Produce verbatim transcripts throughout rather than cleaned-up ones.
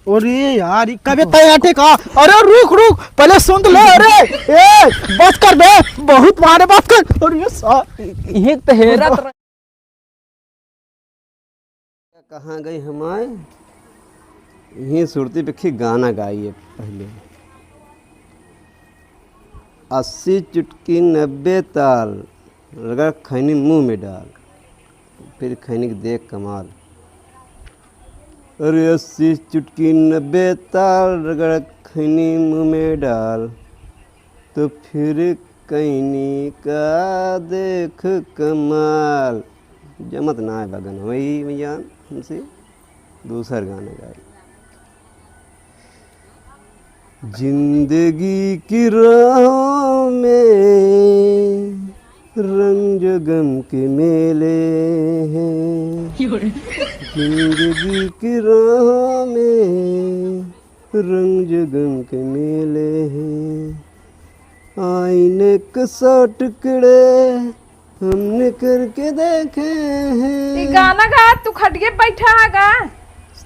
अरे यार, ई कबे तय आटे का? अरे रुक, रुक, पहले सुन तो ले। अरे, ए, बस कर बे, बहुत मारे, बस कर। अरे सा-, एक तो हेरत रह- कहाँ गई हमारे? यहीं सुरती पे खी गाना गाइए पहले। अस्सी चुटकी नब्बे ताल, रगड़ खैनी मुंह में डाल, फिर खैनी के देख कमाल। अरे अस्सी चुटकी नब्बे ताल, रगड़ खैनी मुंह में डाल, तो फिर खैनी का देख कमाल। जमत ना है बगन वही भैया हमसे दूसर गाना गाई। जिंदगी की राहों में रंग जो गम के मेले हैं। जिंदगी की राहों में रंग जो गम के मेले हैं। आईने के सौ टुकड़े हमने करके देखे हैं। ई गाना गा, तू खटिये बैठा है गा।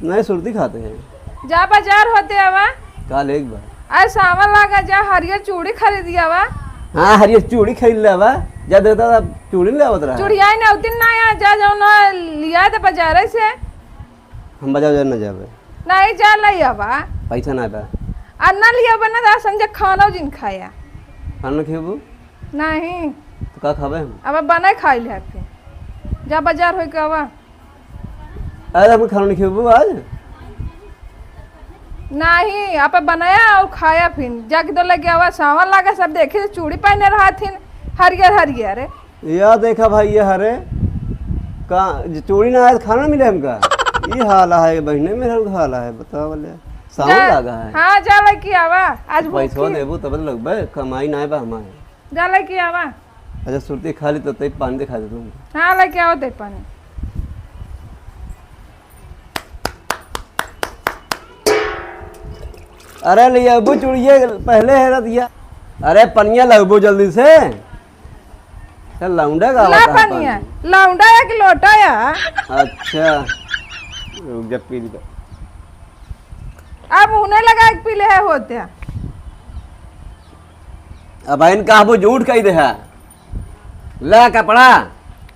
नहीं, सुरती खाते हैं। जा बाजार होते आवा। काल एक बार। अरे सावन लागा, जा हरियर चूड़ी खरीद आवा। हाँ, हरियर चूड़ी खरीद ले आवा। जा देता था, चूड़ी ले आवत रहा। चूड़िया ही ना उतिन ना आया, जा जाओ ना लिया दे बाजारे से। हम बाजार उजार ना जाबे। नहीं, जा ले आवा। पैसा ना बा। आ ना ले आवा ना, तो संजय खाना जिन खाया। खाना खेबू? नहीं। तो का खाबे हम? अब बने खाई ले फिर। जा बाजार होई के आवा। अरे, हम खाना नहीं खेबू आज? नहीं, आप बनाया और खाया फिर। जाके तो लेके आवा, सावन लागा सब देखे, चूड़ी पहने रहा थिन, हरियर हरियर। या देखा भाई, ये हरे का, जे चूड़ी ना आए तो खाना मिले हमका। ये हाल है बहिने, मेरा हाल है, बताओ ले। सावन जा, लागा है। हाँ, जा लेके आवा, आज पैसवा भूखी। देबू तब लगबे, कमाई ना बा हमारे। जा लेके आवा। अच्छा, सुरती खा ली तो तई पानी दिखा दे तुम। हाँ, लेके आओ दे पानी। अरे, ले अबू चुड़िए पहले है रतिया। अरे, पनिया लगबू जल्दी से। चल, लौंडा का ला आवत है पनिया, पानी। लौंडा एक लोटा या। अच्छा, रुक जा, पी ले। अब उन्हें लगा के पी ले है होते। अब इन कहबो झूठ कही दे है। ला कपड़ा।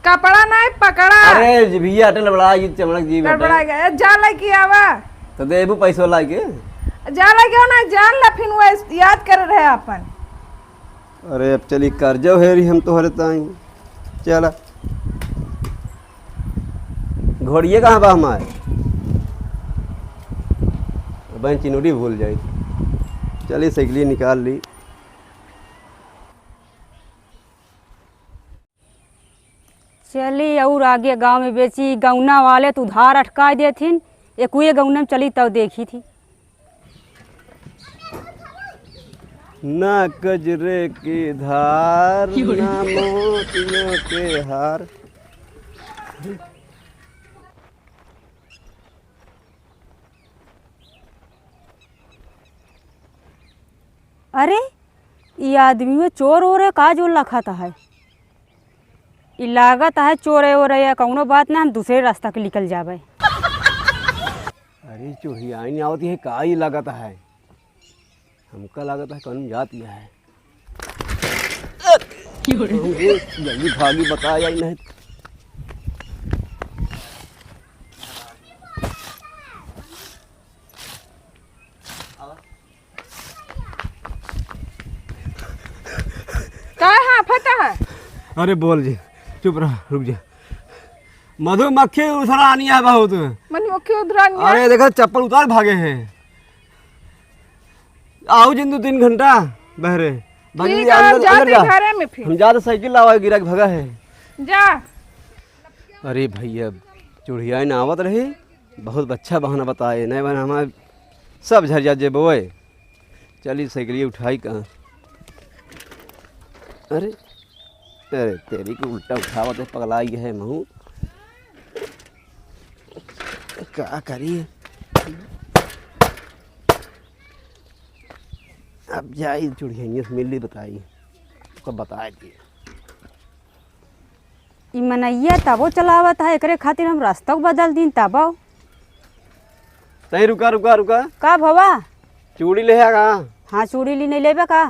कपड़ा नहीं, पकड़ा। अरे, जिभिया अटल बड़ा, ये चमड़क जीभ अटल। गड़बड़ा गया। जा लेके आवा। तो देबू पैसो लाके। जा लेके आओ ना, जान ला, फिर वो याद कर रहे अपन। अरे, अब चली, कर्जो हेरी हम तोहरे ताई। चला। घोड़िए कहाँ बा हमारे? अब चिनुरी भूल जाई। चली, साइकिलिया निकाल ली। चली और आगे गाँव में बेची, गौना वाले तो उधार अटकाई देथिन, एको गौना में चली तब देखी थी। ना कजरे के धार, ना मोतियों के हार। अरे, ई आदमी में चोर ओर है का जो लखत है? ई लागत है चोर ओर है, कौनो बात ना, हम दूसरे रास्ता के निकल जाबे। अरे, चोरियाइन आवत है का, ई लागत है? हमका लागत है कौन जात है। जल्दी भागी, बता या नहीं। का है, फटा है? अरे बोल जी, चुप रह, रुक जा। मधुमक्खी उधरानी है बहुत। मधुमक्खी उधरानी है? अरे देखा, चप्पल उतार भागे हैं। आओ जिन दो तीन घंटा बहरे। भागी ठीक जा, है, हम अंदर, जाते अंदर जा। घरे में फिर। हम जाते साइकिल लावा, गिरा के भगा है। जा। अरे भैया, चुड़िया ना आवत रही, बहुत अच्छा बहाना बताए, नहीं बहाना हमारे सब झर जा जेबोए। चली साइकिलिया उठाई कहाँ? अरे, अरे तेरी को उल्टा उठावत है, पगलाई है महू। का करी? अब जाई चुड़िया से मिली, बताई, ओका बताए दिए। ई मनैया तबो चलावत है, एकरे खातिर हम रास्ता बदल दीन तबो। तहीं रुका, रुका, रुका। का भवा? चूड़ी लेहा का? हाँ, चूड़ी ली, नहीं लेबे का?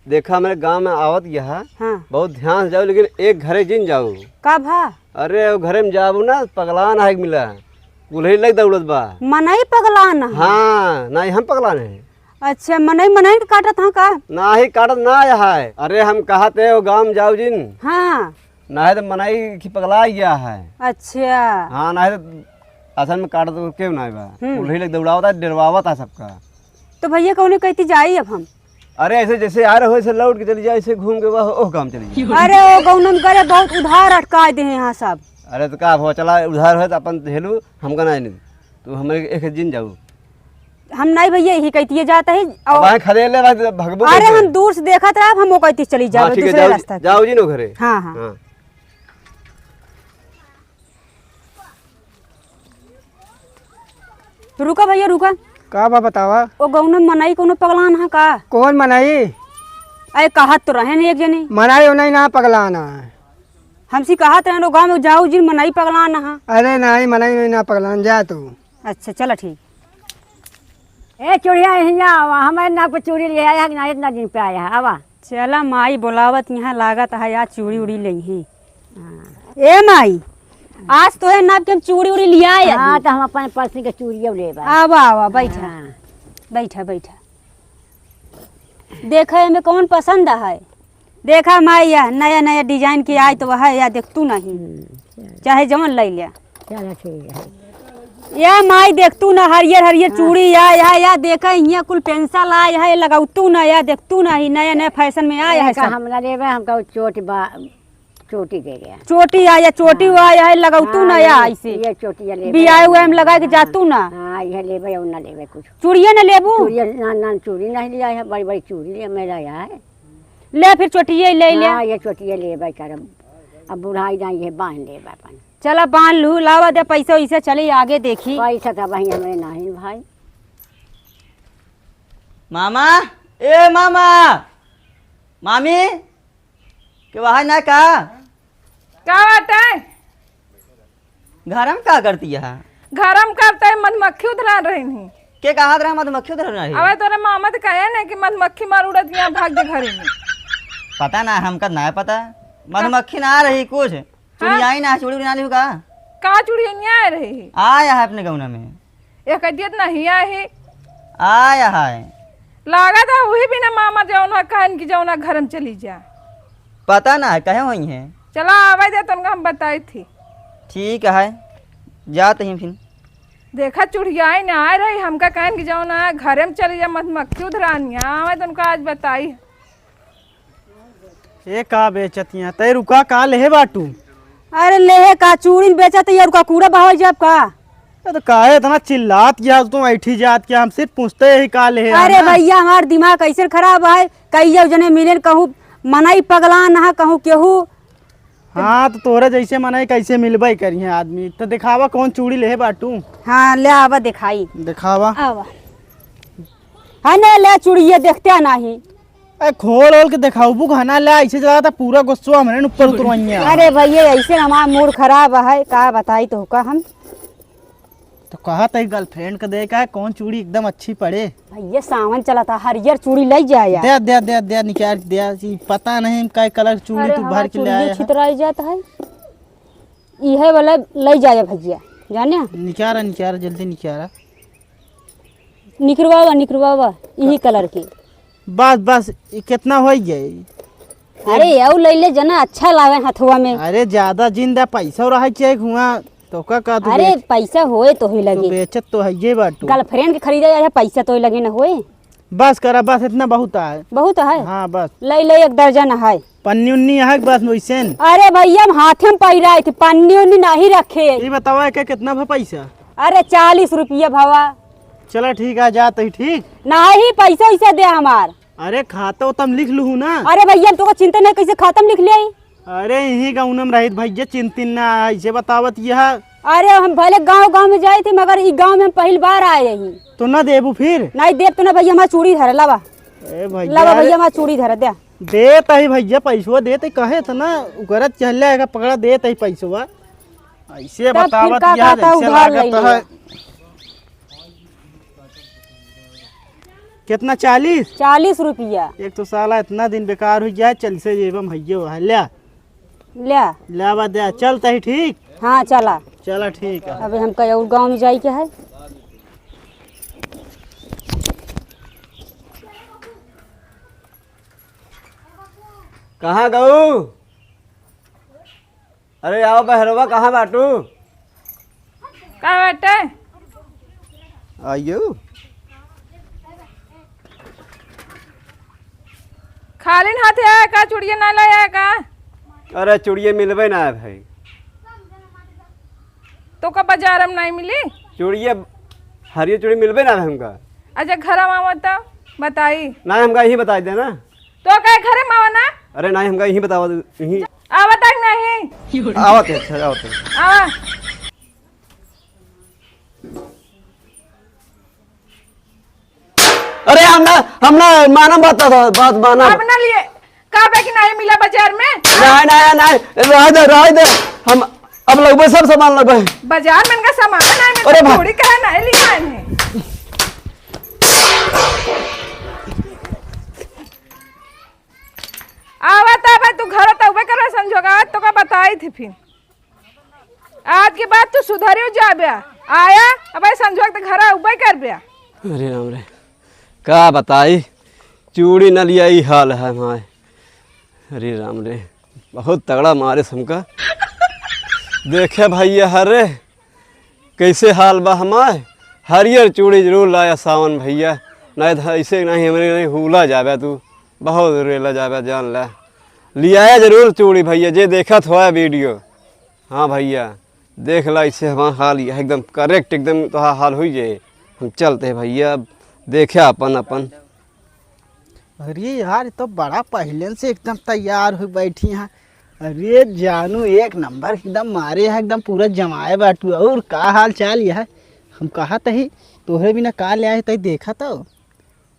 देखा, हमरे गाँव में आवत गया है। हाँ। बहुत ध्यान से जाओ, लेकिन एक घरे जिन जाओ। का भा? अरे, वो घरे में जाबू ना, पगलान आए मिला। कुल्ही लग दौड़त बा। मनई पगलान है? हाँ, नहीं, हम पगलान है। अच्छा, मनई, मनई के काटत हाँ का? नाही, काटत ना आया है। अरे, हम कहत है, वो गाँव में जाओ जिन। हाँ। नाही तो मनई की पगला गया है। अच्छा। हाँ, नाही तो असल में काटत तो केहू नाही बा। हम्म। कुल्ही लग दौड़ावत है, डरवावत है सबका। तो भैया, कौने कहती जाई अब हम? अरे, ऐसे जैसे आ रहे हो, ऐसे लौट के चली जाए, ऐसे घूम के वह, ओह काम चली जाए। अरे, वो गौनम करे बहुत उधार अटकाए दे हैं यहाँ सब। अरे, तो का हो, चला, उधार है तो अपन हेलू, हमका ना नहीं। तू हमें एक जिन जाऊ। हम नहीं भैया, यही कहती है जाता है। अब आए खदेड़ ले, भाई, भगबो अरे, कैसे? हम दूर से देखत रहा, हम वो कहती चली जाओ, हाँ, ठीक है, दूसरे जाओ, रास्ता से। जाओ जिन वो घरे। हाँ, हाँ। हाँ। रुका भैया, रुका। का बा बतावा? ओ गौना मनई कोनो पगलान है का? कौन मनई? अरे कहत तो रहे न एक जनी। मनई ओनई ना पगलान है। हमसे कहत रहे न गाँव में जाऊ जिन मनई पगलान है। अरे नहीं, मनई ओनई ना पगलान, जा तू। अच्छा चला ठीक। ए चुड़िया हियाँ आवा, हमारे नाक पे चूड़ी ले आया है कि ना इतना दिन पे आया है, आवा। चला माई बोलावत यहाँ लागत है आज चूड़ी उड़ी लेही। हाँ। ए माई, आज तोहे नाप के हम चूड़ी उड़ी लिया आए हाँ, अभी। तो हम अपन पसंद के चूड़िया लेबा। आवा, आवा, बैठा। हाँ। बैठा, बैठा। देखा एमे कौन पसंद है? देखा माई, या नया नया design के आए तो वह या देखतू नहीं। हम्म, चला। चाहे जवन ले लिया। चला ठीक है। या माई देखतू ना हरियर हरियर हाँ। चूड़ी या, या, या देखा हियाँ कुल pencil आ, या, या लगावतू ना, या देखतू ना ही नया नया fashion में आया है देखा सब। हम ना लेबे, हमका वो चोट बा, चोटी दे गया। चोटी आ या चोटी हाँ। हुआ या है लगावतू हाँ, ना या ये, ऐसे। ये चोटिया ले बियाह हुआ हम लगा के हाँ, जातू ना। हाँ, ये लेबे और ना लेबे कुछ। चूड़िया ना लेबू? चूड़िया ना, ना चूड़ी नहीं लिया है, बड़ी बड़ी चूड़ी ले मेरा यहाँ है। ले फिर चोटिया ले ले। हाँ, ये चोटिया लेबे करब। अब बुढ़ाई जाई है, बांध लेबे अपन। चला बांध लू, लावा दे पैसा वैसा, चली आगे देखी। पैसा तो वही हमें नहीं भाई। मामा, ए मामा, मामी, के वहाँ ना का? का बाटे? घर में का करती है? घर में करते मधुमक्खी उधरा रही नहीं। के कहा रहा मधुमक्खी उधरा रही? अबे तोरे मामा तो कहे ना कि मधुमक्खी मार उड़त यहाँ भाग दे घरे में। पता ना, हमका ना पता। मधुमक्खी ना आ रही कुछ। हाँ? चुड़ियाई ना, चूड़ी उड़ी ना लिहू का? का चुड़िया नहीं आ रही? आया है अपने गौना में। एक दियत नहीं आए है। आया है। लागत है वही बिना मामा जौन है कहन कि जौन है घर में चली जा। पता ना है, कहे हुई है। चला आवे दे तुमका हम बताई थी। ठीक है, जात ही फिर। देखा चुड़ियाई ना आ रही, हमका कहन कि जौन है घर में चली जा, मधुमक्खी उधरानी आवे तुमका आज बताई। ए, का बेचतिया? तै रुका, का लेहे बाटू? अरे लेहे का, चूड़ीन बेचत ही और का कूड़ा बहावल जाब का? ए, तो काहे इतना चिल्लात किया तू, ऐठी जात किया? हम सिर्फ पूछते ही का लेहे, है अरे ना? भैया, हमार दिमाग कैसे खराब है, कई जने मिलेन, कहूँ मनई पगलान है, कहूँ केहू। हाँ, तो तोहरे जैसे मनई कैसे मिलबे करिहे आदमी? तो दिखावा कौन चूड़ी लेहे बाटू? हाँ, ले आवा दिखाई। दिखावा। आवा। है ना, ले चूड़िया देखते नहीं। ए, खोल ओल के देखाउबू घना ले, ऐसे चला था पूरा गुस्सा हमरे ऊपर उतरवाइया। अरे भैया, ऐसे ना हमारा मूड खराब है, का बताई तोहका हम। तो कहा तई girlfriend के दे का कौन चूड़ी एकदम अच्छी पड़े। भैया सावन चला था, हरियर चूड़ी ले जाए यार। दे, दे, दे, दे, निकाल दे, ई पता नहीं का color चूड़ी अरे तू हमार भर के ले चूड़िये आया है। छितराई जात है, इहे वाला ले जाए भैया, जाने? निकारा, निकारा, जल्दी निकारा। निकरवावा, निकरवावा, यही color के। बस, बस, ये कितना हो गया? अरे, यऊ ले ले जना, अच्छा लागे हथुआ में। अरे, ज्यादा जिंदा पैसा रहे चाहिए हुआ, तो का, का तू अरे, बेच-, पैसा होए तो ही तू लगे। बेचत तो है ये बाटू। Girlfriend के खरीदे जाए, पैसा तो ही लगे न होए। बस करा, बस इतना बहुत है। बहुत है? हाँ, बस। ले ले, एक दर्जन है। पन्नी उन्नी है बस वैसे न। अरे भैया, हम हाथे में पहिराए थे, पन्नी उन्नी नहीं रखे। ये बतावा, एके कितना भा पैसा? अरे, चालीस रुपया भवा। चला ठीक है, जात ही ठीक। नहीं, पैसा वैसा दे हमार। अरे, खाता तो हम लिख लूँ ना। अरे भैया, हम तोका चिंता नहीं, कैसे खाता में लिख ले? अरे, यही गौनम रहित भैया, चिंतिन ना, ऐसे बतावत यह। अरे, हम भले गाँव गाँव में जाए थे, मगर ई गाँव में हम पहली बार आए ही। तो ना देबू फिर? नहीं देब तो ना भैया, हमार चूड़ी धर लावा। ए भैया, लावा अरे भैया, हमार चूड़ी धर दे। देत ही भैया, पैसवा देत ही, कहे तो ना उकरत चल जाएगा, पकड़ा देत ही पैसवा। ऐसे तब फिर बतावत का यह कहता जैसे उधार लागत ले है। लिया। कितना, चालीस? चालीस रुपया। एक तो साला इतना दिन बेकार होइ जाए, चल से जेबम हइये है, ल्या। ल्या। ल्या बा दे, चल तही ठीक। हाँ, चला। चला ठीक है। अबे हमका और गाँव में जाई के है। कहाँ गऊ? अरे आओ बहरवा, कहाँ बाटू? का बाटे? आइयो। खालिन हाथे आया का? चुड़िया ना लाया का? अरे चुड़िया मिलबे ना है भाई। तो का बाजार में नहीं मिली? चुड़िया, हरियर चुड़ी मिलबे ना है हमका। अच्छा घर आवा तो बताई। ना हमका यहीं बताई देना। तो का घरे में आवा ना? अरे नाहीं, हमका यहीं बतावा दे, यहीं। आवत है कि नहीं? आवत है, अच्छा, आवत है। आवा। अरे हम ना, हम ना मानम बात, बात मानम। अब ना लिए, का बे कि नहीं मिला बाजार में? नहीं, नहीं, नहीं, रह दे, रह दे। हम अब लगबे, सब सामान लगबे। बाजार में इनका सामान नहीं मिला, अरे भाई। चूड़ी कहे नहीं लिया है। आवत है भाई, तू घर तउबे करबे संजोगा, आज तोका बताई थी फिर। आज के बाद तू सुधरियो जाबे। आया, अब संजोग तो घर उबे करबे। अरे राम रे, का बताई, चूड़ी न लिया, ई हाल है हमारे। अरे राम रे, बहुत तगड़ा मारे हमका। देखे भैया, हरे कैसे हाल बा हमार? हरियर चूड़ी जरूर लाया सावन भैया, नहीं तो ऐसे नहीं हमरे नहीं हुला जाबे तू, बहुत रेला जाबे जान ला। लियाया जरूर चूड़ी भैया, जे देखत होया वीडियो। हाँ भैया, देख ला इसे हमार हाल, ये एकदम करेक्ट, एकदम तोहार हाल हुई जाए। हम चलते हैं भैया, अब देखे अपन अपन। अरे यार, ये तो बड़ा पहले से एकदम तैयार हो बैठी हैं। अरे जानू, एक नंबर एकदम मारे है, एकदम पूरा जमाए बाटू। और का हाल चाल यह है? हम कहा तही तोहरे बिना का ले आए, तही देखा तो।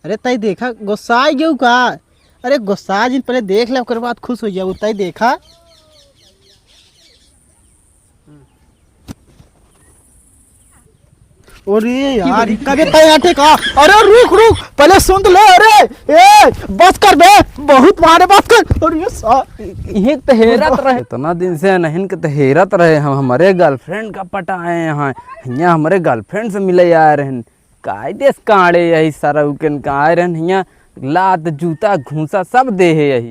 अरे तही देखा, गोसाई गयू का? अरे गोसाई जिन, पहले देख ले, ओकर बाद खुश हो जाऊ। तही देखा। अरे यार, ई कबे तय आटे का? अरे रुक, रुक, पहले सुन तो ले। अरे, ए, बस कर बे, बहुत मारे, बस कर। अरे सा- ये तो हेरत रहे, इतना दिन से नहीं के तो हेरत रहे हम, हमारे गर्लफ्रेंड का पटाए यहाँ, यहाँ हमारे गर्लफ्रेंड से मिले आए रहन। काय देश काढ़े यही सारा weekend का आए रहन, यहाँ लात, जूता, घूसा सब दे है यही।